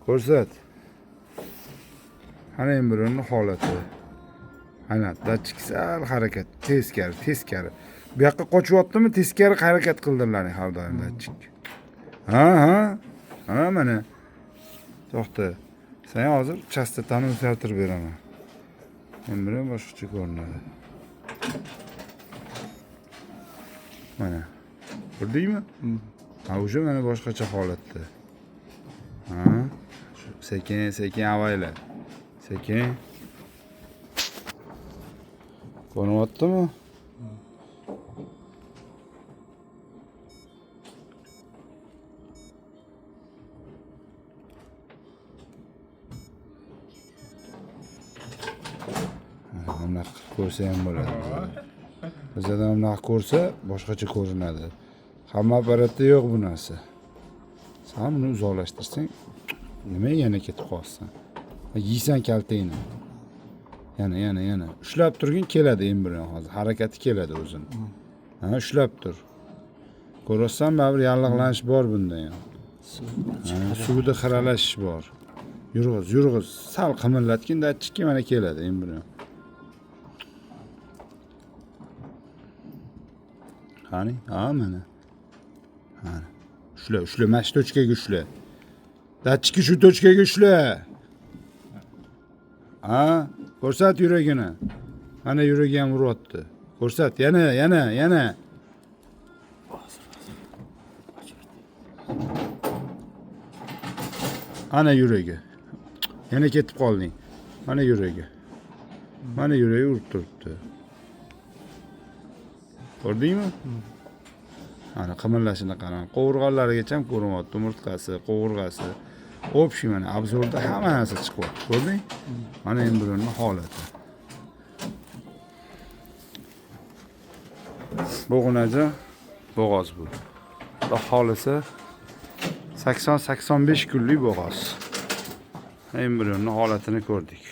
Ko'rsat. Ana embrionni holati. Ana datchik sal harakat, teskari, teskari. Bu yoqqa qochyaptimi, teskari harakat qildirlaring har doim datchik. Ha, ha. Ha, mana. To'xta. Sen hozir chastotani o'zgartirib beraman. Embrion boshqacha ko'rinadi. Mana. Ko'rdingmi? Ha, уже mana boshqacha holatda. Ha, sekin, sekin avayla. Sekin. Ko'rinyaptimi? Bunaqa qilib ko'rsa ham bo'ladi. Bizada bunaqa ko'rsa boshqacha ko'rinadi. Hamma apparatda yo'q bu narsa. Sen buni uzoqlashtirsang, nimaga yana ketib qolsan? Yeysan kaltangni. Yana, yana, yana. Ushlab turgin, keladi embrion hozir. Harakati keladi o'zini. Ha, ushlab tur. Ko'rasan, baribir yallig'lanish bor bunda ham. Suvda xiralashish bor. Yurg'iz, yurg'iz. Sal qimirlatgin datchikka, mana keladi embrion. Qani? Ha, mana. Mana. Ushla, ushla, mana shu tochkaga ushla. Datchikni shu tochkaga ushla. Ha, ko'rsat yuragini. Mana yuragi ham uryapti. Ko'rsat, yana, yana, yana. Ana yuragi. Yana ketib qolding. Mana yuragi. Mana yuragi urib turibdi. Ko'rdingmi? Ana qimirlashini qarang. Qovurg'alarigacha ham ko'rinyapti, umurtqasi, qovurg'asi. Общий mana obzorda hamma narsa chiqyapti. Ko'rding? Mana embrionning holati. Bo'g'inaja bo'g'oz bu. Xudo xolisa 80-85 kunlik bo'g'oz. Embrionning holatini ko'rdik.